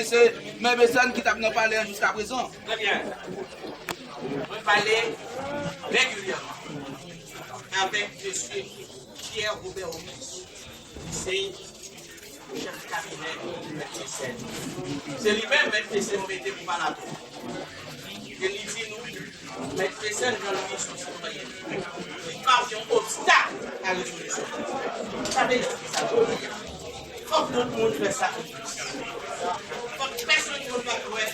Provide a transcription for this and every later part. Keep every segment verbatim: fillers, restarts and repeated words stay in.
Se Mè Besèn ki t ap nan palè an jiskaprezan. Trè byen. Mwen pale regilyèman avèk mesye Pierre Robert Auguste, ki se chèf kabinè Mèt Besèn. Se li menm Mèt Besèn mete pou pale avè nou. E li di nou, Mèt Besèn, jan l di sou sitwayen, li pa yon obstak a rezolisyon. Sa vle di ki sa jodi a? Fòk tout moun fè sakrifis. Fòk pèsonn moun pa kwè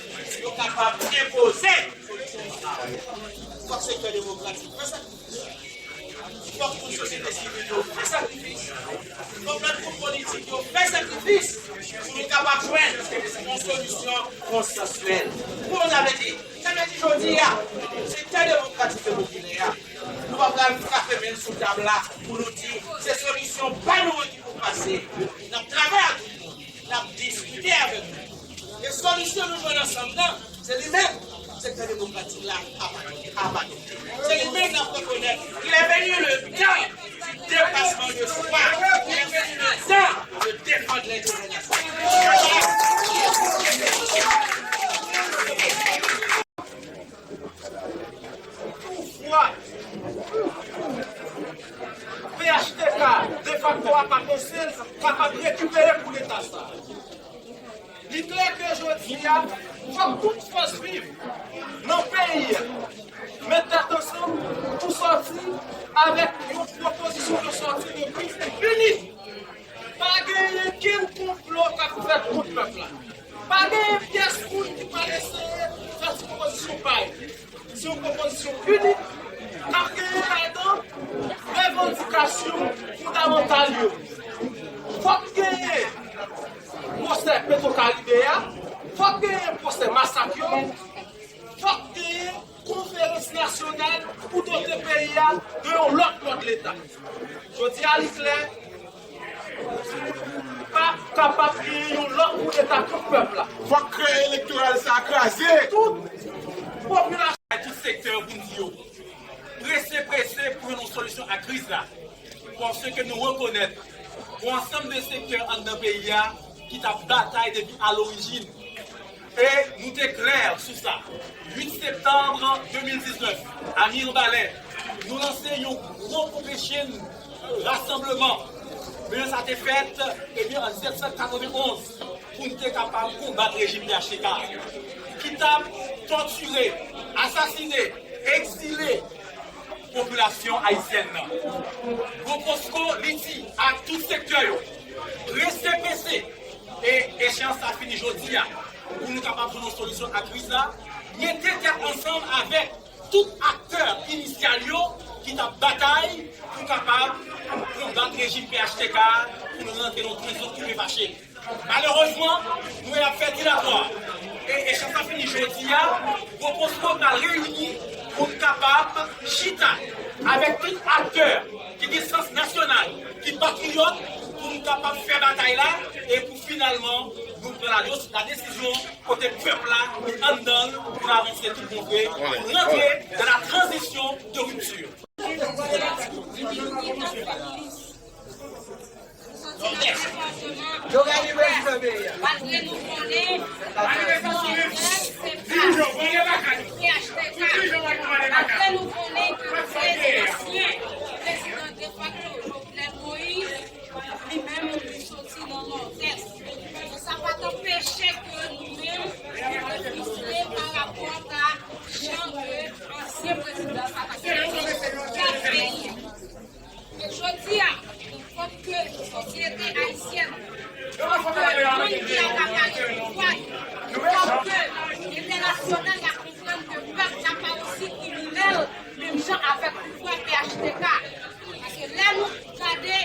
yo kapab enpoze solisyon sa. Fòk sektè demokratik fè sakrifis. Fòk tout sosyete sivil yo fè sakrifis. Fòk lòt gwoup politik yo fè sakrifis pou nou kapab jwenn yon solisyon konsansyèl. Pou nou sa vle di? Sa vle di jodi a, sektè demokratik e popilè a, nou pa pral frape men n sou tab la pou nou di se solisyon pa nou an ki pou pase. N ap travay ak tout moun. N ap diskite avèk nou. E solisyon nou jwenn ansanm nan, se li menm sektè demokratik la ap, ap adopte. Se li menm n ap rekonèt. Il est venu le temps du dépassement de soi. Il est venu le temps de défendre l'intérêt national. Pouvwa P H T K defakto a pa panse l kapab rekipere koudeta sa a. Li klè ke jodi a, fòk tout fòs viv nan peyi a met tèt ansanm pou sòti avèk yon pwopozisyon de sòti de kriz inik. Pa genyen kenn konplo k ap fèt kont pèp la. Pa genyen pyès moun ki pral eseye fè ti pwopozisyon pa yo. Se yon pwopozisyon inik k ap genyen ladan revandikasyon fondamantal yo. Fòk genyen pwosè Petwokaribe a, fòk genyen pwosè masak yo, fòk genyen konferans nasyonal pou dote peyi a de yon lòt mòd leta. Jodi a, li klè, pa kapab genyen yon lòt koudeta kont pèp la. Fòk kreye elektoral sa a kraze. Tout popilasyon. Tout sektè pou n di yo prese, prese pou jwenn yon solisyon a kriz la. Paske nou rekonèt yon ansanm de sektè anndan peyi a ki t ap batay depi alorijin. E nou te klè sou sa. Uit septanm de mil diznèf, a Mibalè, nou lanse yon gwo konvention rasanbleman. Men sa te fèt, ebyen, an diznèf san katrevenonz, pou n te kapab konbat rejim P H T K ki t ap tòtire, asasine, egzile popilasyon ayisyèn nan. Gwo Posko, li di ak tout sektè yo, prese, prese, e echans sa fini jodi a, pou nou kapab jwenn yon solisyon a kriz la, mete tèt ansanm avèk tout aktè inisyal yo ki t ap batay pou kapab konbat rejim P H T K, pou nou rantre nan yon tranzisyon koupe fache. Malerezman, nou wè y ap fè dilatwa. E, echans sa fini jodi a, Gwo Posko pral reyini pou n kapab chita avèk tout aktè ki gen sans nasyonal, ki patriyòt, pou n kapab fè batay la, e pou finalman nou pran la, la desizyon kote pèp la li anndan l pou n avanse tout bon vre, pou n rantre dans la transition de rupture. Yo gade prezidan peyi a. Malgre nou konnen, P H T K, malgre nou konnen ke prezidan ansyen, prezidan defakto Jovenel Moïse, li menm li soti nan Nòdès. Men sa pa t anpeche ke nou menm, nou te fristre pa rapò a jan ke ansyen prezidan sa t ap gade peyi a. E jodi a, fòk ke sosyete ayisyèn, fòk ke moun ki akapare pouvwa yo, fòk ke entènasyonal la konprann ke pèp la pa osi kriminèl menm jan avèk pouvwa P H T K. Paske lè nou gade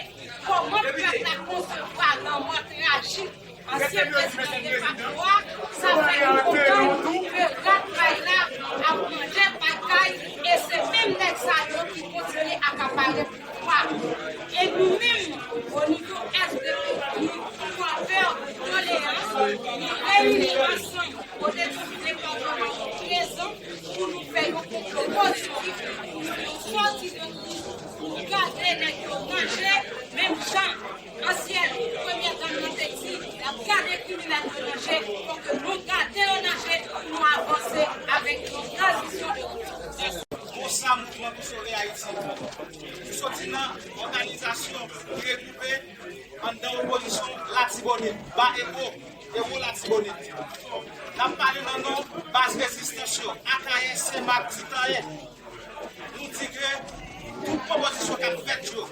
kòman pèp la konsevwa lanmò trajik ansyen prezidan defakto a, sa fè nou konprann ke rat kay la ap manje pay kay, e se menm nèg sa yo ki kontinye akapare pouvwa. E nou menm, o nivo S D P, nou fè kondoleans, nou reyini ansanm kote tout depatman yo prezan pou nou fè yon konplo pozitif, pou nou sòti de kriz, pou gade nèg yo ranje, menm jan ansyen premyè dam nan te di, l ap gade kriminèl yo ranje, fòk ke Ewo, Ewo Latibonit. N ap pale nan non baz rezistans yo, Akayè, Senmak, Ditanyen. Nou di ke tout pwopozisyon k ap fèt yo,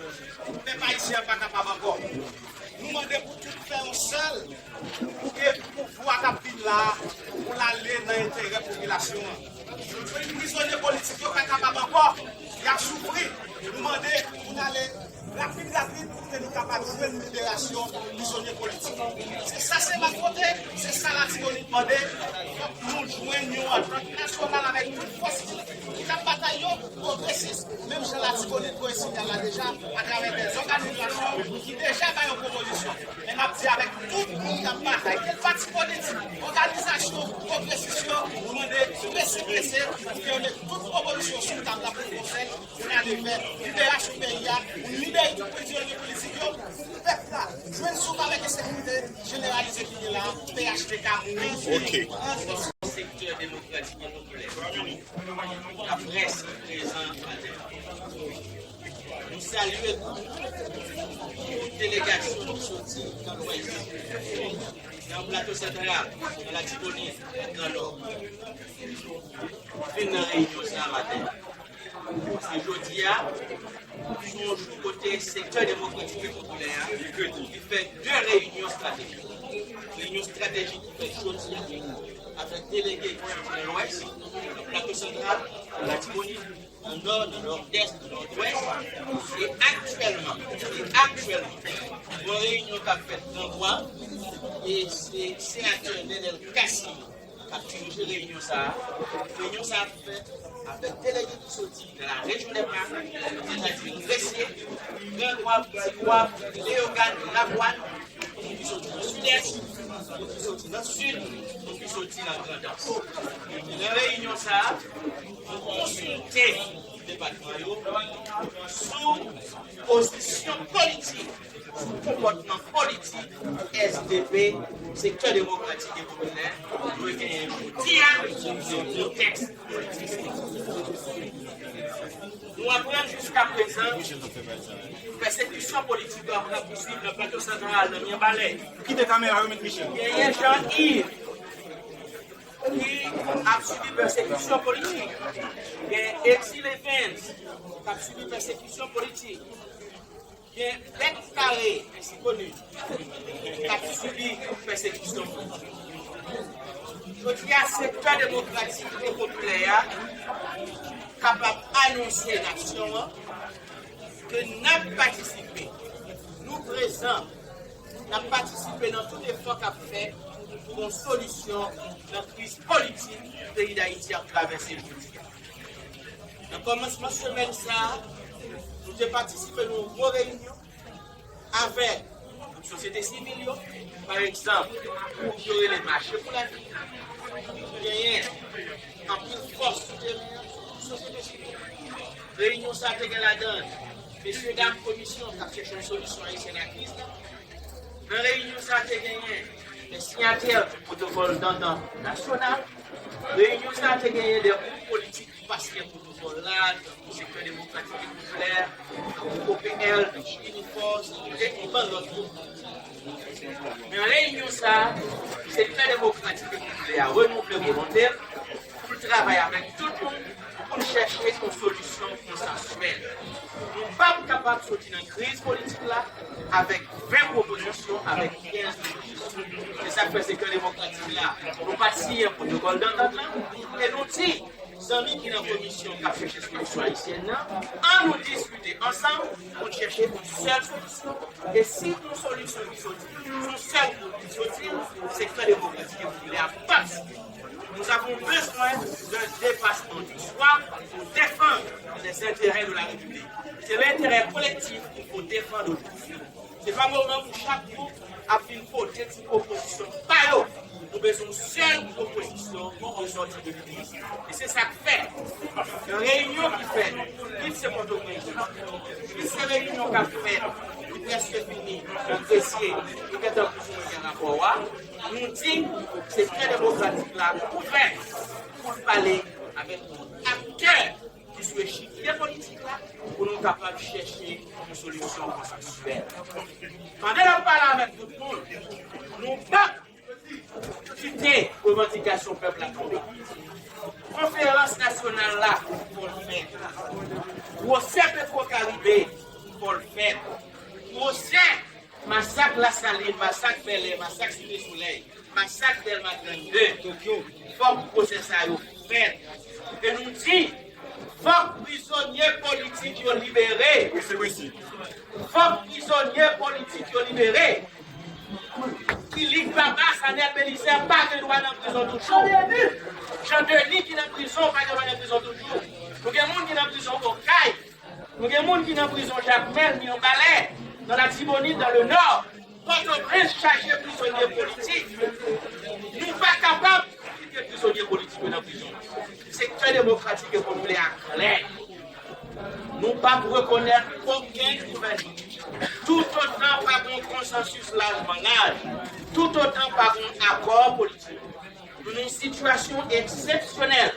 pèp ayisyen an pa kapab ankò. Nou mande pou tout fè yon sèl, pou ke pouvwa k ap vin la a, pou l ale nan enterè popilasyon an. Prizonye politik yo pa kapab ankò, y ap soufri. Nou mande pou n ale rapid, rapid, pou ke nou kapab jwenn liberasyon prizonye politik. Se sa Senmak vote, se sa Latibonit mande. Fòk nou jwenn yon antant nasyonal avèk tout fòs ki t ap batay yo, pwogresis, menm jan Latibonit voye siyal la deja atravè dè òganizasyon ki deja bay yon pwopozisyon. Men n ap di avèk tout moun k ap batay, kèl pati politik, òganizasyon pwogresis yo, nou mande prese, prese, pou ke yo met tout pwopozisyon sou tab la pou n konsèy, pou n ale vè liberasyon peyi a, pou n libere tout prizonye politik yo, pou pèp la jwenn souf avèk ensekirite jeneralize ki gen la, P H T K mouri, pran responsabilite. Sektè demokratik e popilè, laprès ki prezan atè. Nou salye tout delegasyon ki soti nan Lwès, nan Plato Santral, nan Latibonit, nan Gran Nò. Vin nan reyinyon sa a maten. Paske jodi a, se yon jou kote sektè demokratik e popilè a, li fè de reyinyon estratejik. Reyinyon estratejik ki fèt jodi a, avèk delege ki soti nan Lwès, nan Plato Santral, nan Latibonit, nan Nò, nan Nòdès, nan Nòdwès, e aktyèlman, e aktyèlman, yon reyinyon k ap fèt Grangwa, e se senatè Nenel Cassy k ap dirije reyinyon sa a. Reyinyon sa a ap fèt avèk delege ki soti nan la rejyon dè Pak, sètadi Gresye, Gran Gwav, Ti Gwav, Leyogàn, Lagwàn, moun ki soti nan Sidès, moun ki soti nan Sid, moun ki soti nan Grandans. Nan reyinyon sa a, nou konsilte depatman yo sou pozisyon politik, sou konpòtman politik S D P, Sektè Demokratik e Popilè, dwe genyen jodi a, nan yon kontèks politik. Nou aprann jiskaprezan, pèsekisyon politik yo ap rapousuiv nan Plato Santral, nan Myanbalè. Kite kamera yo, Mèt Michel. Genyen Jean Yves ki ap sibi pèsekisyon politik. Gen Exil Evans k ap sibi pèsekisyon politik. Gen Bèk Kare, ensi koni, k ap sibi pèsekisyon politik. Jodi a, Sektè Demokratik e Popilè a kapab anonse nasyon an ke n ap patisipe, nou prezan, n ap patisipe nan tout efò k ap fèt pou yon solisyon nan kriz politik peyi Dayiti ap travèse jodi a. Nan kòmansman semèn sa a, nou te patisipe nan yon gwo reyinyon avèk gwoup sosyete sivil yo, pa egzanp, gwoup yo rele Mache pou Lavi, ki genyen anpil fòs sou teren an, sosyete sivil. Reyinyon sa a te gen ladan l mesye dam komisyon k ap chèche yon solisyon ayisyèn a kriz la. Nan reyinyon sa a te genyen dè siyatè pwotokòl dantant nasyonal. Reyinyon sa a te genyen dè gwoup politik ki pa siyen pwotokòl la, tankou Sektè Demokratik e Popilè, tankou O P L, Unifòs, e yon bann lòt gwoup. Nan reyinyon sa a, Sektè Demokratik e Popilè a renouvle volonte l pou l travay avèk tout moun pou n chèche yon solisyon konsansyèl. Nou p ap kapab soti nan kriz politik la avèk ven pwopozisyon, avèk kenz pwopozisyon. Se sa k fè Sektè Demokratik la, nou pa t siyen pwotokòl dantant lan, e nou di zanmi ki nan komisyon k ap chèche solisyon ayisyèn nan, ann nou diskite ansanm pou n chèche yon sèl solisyon. E si yon solisyon ki soti, se yon sèl gwoup ki soti, Sektè Demokratik e Popilè a p ap siyen. Nous avons besoin d'un dépassement de soi pour défendre les intérêts de la République. C'est l'intérêt collectif qu'il faut défendre aujourd'hui. Se pa moman pou chak gwoup ap vin pote ti pwopozisyon pa yo. Nou bezwen yon sèl pwopozisyon pou sòti de kriz. E se sa k fèt nan reyinyon ki fèt, kit se Pòtoprens, kit se reyinyon k ap fèt, ki prèske fini, nan Gresye, ki gentan plis ou mwen gen rapò a, nou di Sektè Demokratik la ouvè pou l pale avèk tout aktè ki sou echikye politik la pou nou kapab chèche yon solisyon konsansyèl. Pandan n ap pale avèk tout moun, Nou p ap kite revandikasyon pèp la tonbe. Konferans nasyonal la, fò l fèt. Pwosè Petro Karibe, fò l fèt. Pwosè masak Lasalin, masak Bèlè, masak Site Solèy, masak Dèlma trannde, fòk pwosè sa yo fèt. E nou di, fòk prizonye politik yo libere. Wi, se wi, si. Fòk prizonye politik yo libere. Kilik Babas, Anèl Belizè pa gen dwa nan prizon toujou. Jan Deni ki nan prizon pa gen dwa nan prizon toujou. Nou gen moun ki nan prizon Okay. Nou gen moun ki nan prizon Jakmèl, Mibalè, nan Latibonit, dans le Nord. Pòtoprens chaje prizonye politik. Nou pa kapab kite prizonye politik yo nan prizon. Sektè Demokratik e Popilè a klè. Nou p ap rekonèt okenn gouvènman. Toutotan pa gen konsansis lajman laj, toutotan pa gen akò politik, nou nan yon sitiyasyon eksepsyonèl.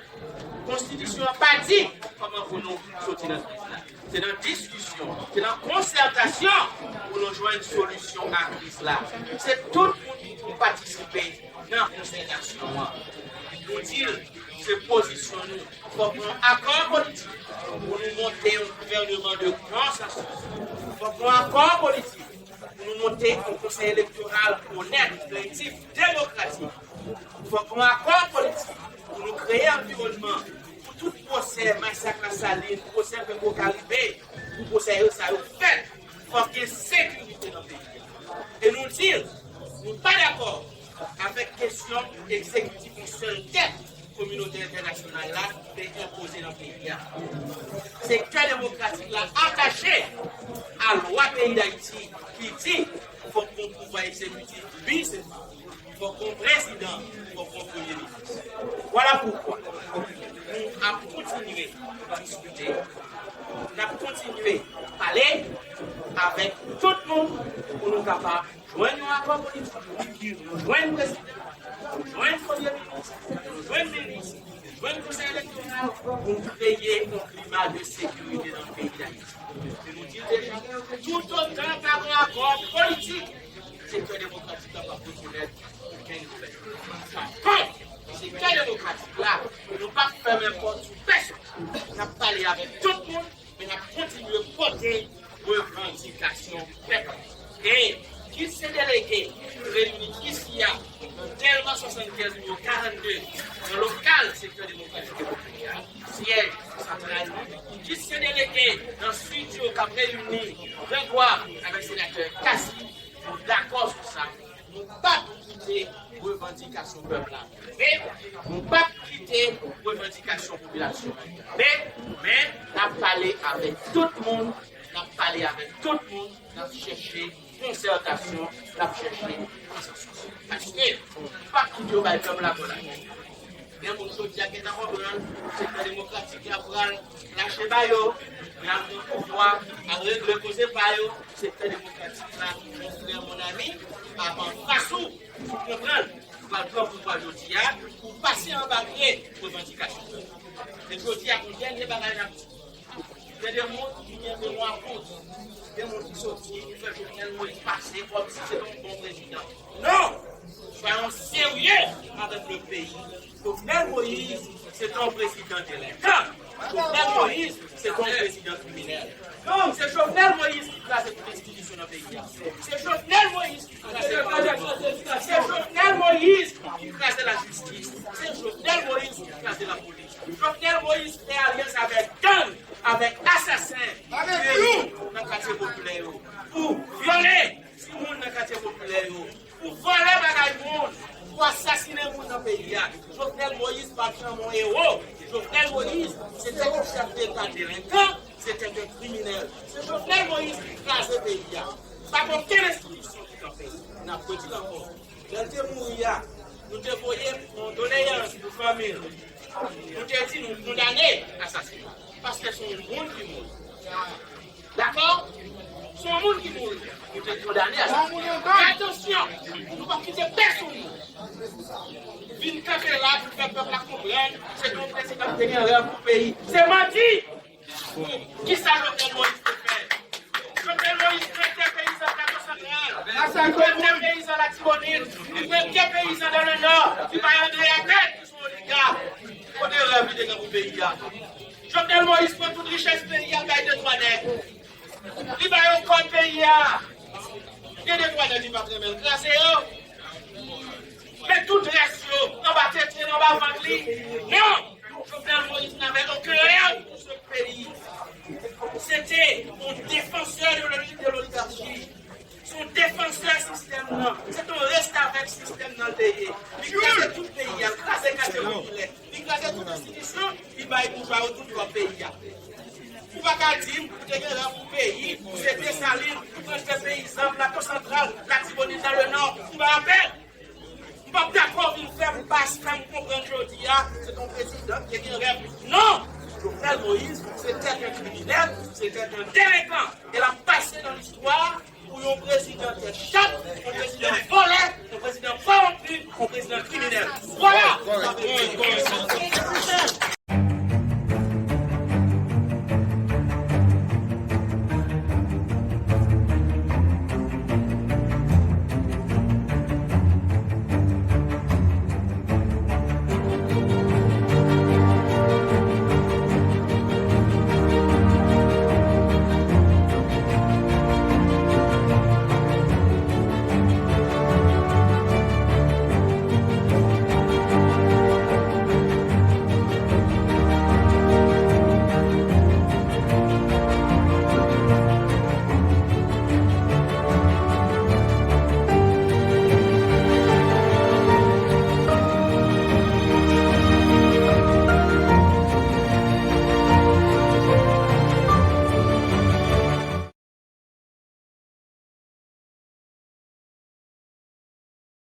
Konstitisyon an pa di kòman pou nou soti nan kriz la. Se nan diskisyon, se nan konsètasyon pou nou jwenn solisyon a kriz la. Se tout moun ki pou patisipe nan konsètasyon an. Nou di l, se pozisyon nou. Fòk nou akò politik pou nou monte yon gouvènman de konsansis. Fòk nou akò politik pou nou monte yon konsèy elektoral onèt, kreyatif, demokratik. Fòk nou akò politik pou nou kreye anviwònman pou tout pwosè masak Lasalin, pwosè Petro Karibe, pou pwosè yo sa yo fèt. Fòk gen sekirite nan peyi a. E nou di l, nou pa dakò avèk kesyon egzekitif yon sèl tèt kominote entènasyonal la te enpoze nan peyi a. Sektè demokratik la atache a lwa peyi Dayiti ki di fòk gon pouvwa egzekitif bisepare, fòk gon prezidan, fòk gon premye minis. Vwala poukwa nou ap kontinye diskite, n ap kontinye pale avèk tout moun pou nou kapab jwenn yon akò politik, nou jwenn prezidan, nou jwenn premye minis, nou jwenn minis, nou jwenn konsèy elektoral pou n kreye yon klima de sekirite nan peyi Dayiti. E nou di l deja, toutotan pa gen akò politik, sektè demokratik la p ap rekonèt okenn gouvènman. Sa fè, sektè demokratik la, nou p ap fèmen pòt sou pèsonn. N ap pale avèk tout moun, men n ap kontinye pote revandikasyon pèp la. E kit se delege reyini isi a, nan Dèlma swasannkenz nimewo karannde, nan lokal sektè demokratik e popilè a, syèj santral li, kit se delege nan stidyo k ap reyini Grangwa avèk senatè Cassy, nou dakò sou sa. Nou p ap kite revandikasyon pèp la tonbe. Nou p ap kite revandikasyon popilasyon an tonbe. Men, n ap pale avèk tout moun, n ap pale avèk tout moun, n ap chèche konsètasyon, n ap chèche konsansis. Paske, nou p ap kite yo bay pèp la vòlay. Gen moun jodi a gentan konprann, sektè demokratik la pral lache ba yo, y ap nan pouvwa, al regle koze pa yo, sektè demokratik la, mon frè, mon ami, ap anfas ou, ou konprann, ou pral pran pouvwa jodi a, ou pase anba pye revandikasyon. E jodi a, yon dènye bagay n ap di. Gen de moun ki gen memwa kout. Gen moun ki soti, ki fè Jovenel Moïse pase kòmsi se te yon bon prezidan. Non! Soyons sérieux avec le pays. Jovenel Moïse, se te yon prezidan delenkan. Jovenel Moïse, se te yon prezidan kriminèl. Non, se Jovenel Moïse ki kraze tout enstitisyon nan peyi a. Se Jovenel Moïse ki kraze Palman. Se Jovenel Moïse ki kraze lajistis. Se Jovenel Moïse ki kraze lapolis. Jovenel Moïse fè alyans avèk gang, avèk asasen, ki nou nan katye popilè yo, pou vyole timoun nan katye popilè yo, pou vòlè bagay moun, pou asasinen moun nan peyi a. Jovenel Moïse pa t janm yon ewo. Jovenel Moïse, se te yon chèf deta delenkan, se te yon kriminèl. Se Jovenel Moïse ki kraze peyi a. Pa gen okenn enstitisyon ki kanpe. N ap redi l ankò. Lè l te mouri a, nou te voye yon doleyans pou fanmi l. Nou te di nou kondane asasina. Paske se yon moun ki mouri. Dakò? Se yon moun ki mouri. Nou te kondane asasina. Men atansyon, nou p ap kite pèsonn vin kanpe la pou fè pèp la konprann se yon prezidan ki te gen rèv pou peyi. Se manti! Kisa Jovenel Moïse te fè? Jovenel Moïse mete peyi sou Plato Santral. Asasinen peyizan Latibonit, li pran de peyizan dans le Nord, li bay André Atel ki se yon oligak. Kote rèv li te gen pou peyi a? Jovenel Moïse pran tout richès peyi a, bay de twa nèg. Li bay yon kòd peyi a. Gen de twa nèg li pa t renmen l kraze yo. Men tout rès yo, anba tete l, anba vant li. Non! Jovenel Moïse n'avait aucun rêve pour ce pays. C'était un défenseur de l'oli- de l'oligarchie. C'est un défenseur système nan. C'est un restavèk système nan l te ye. Li kraze tout peyi a, li kraze katye popilè. Li kraze tout enstitisyon, li bay boujwa yo tout kòb peyi a. Ou pa ka di m, ou te gen rèv pou peyi, ou se Desalin, ou pran de peyizan, Plato Santral, Latibonit dans le Nord, ou pa rapèl? M p ap dakò vin fè m pas, fè m konprann jodi a, se yon prezidan ki gen rèv. Non! Jovenel Moïse, c'était un criminel, c'était un délinquant. E l ap pase nan listwa pou yon prezidan tèt chat, yon prezidan vòlè, yon prezidan kòwonpi, yon prezidan kriminèl. Vwala!